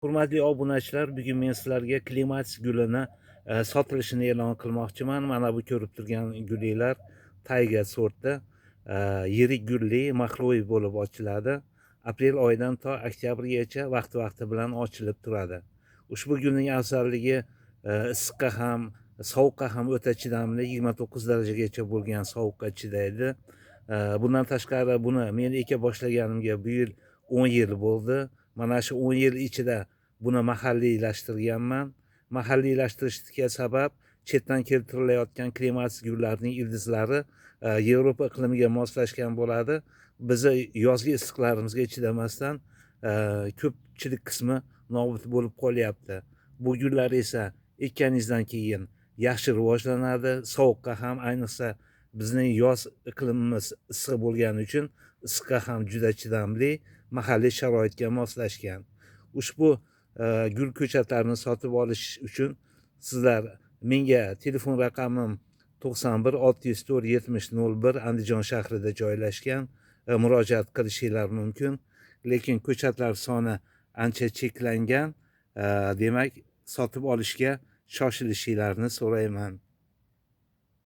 Hurmatli obunachilar, bugun men sizlarga klematis gulini sotilishini e'lon qilmoqchiman. Mana bu ko'rib turgan gulinglar tayga sorti, yirik gulli, махровый bo'lib ochiladi. Aprel oyidan to oktyabrgacha vaqti-vaqti bilan ochilib turadi. Ushbu gulning afzalligi issiqqa ham, sovuqqa ham o'ta chidamli, 29 darajagacha bo'lgan sovuqqa chidaydi. Bundan tashqari buni men eka boshlaganimga bu yil 10 yil bo'ldi. Mana shu 10 yil ichida buni mahalliylashtirganman. Mahalliylashtirishga sabab chetdan keltirilayotgan klematis gullarning ildizlari Yevropa iqlimiga moslashgan bo'ladi. Bizni yozgi issiqlarimizga chidamasdan ko'pchilik qismi nobud bo'lib qolyapti. Bu gullar esa ekkaningizdan keyin yaxshi rivojlanadi. Sovuqqa ham, ayniqsa bizning yoz iqlimimiz issiq bo'lgani uchun issiqqa ham juda chidamli, mahalliy sharoitga moslashgan. Ushbu gul ko'chatlarini sotib olish uchun sizlar menga telefon raqamim 91 604 70 01, Andijon shahrida joylashgan, murojaat qilishinglar mumkin. Lekin ko'chatlar soni ancha cheklangan, demak sotib olishga shoshilishinglarni so'rayman.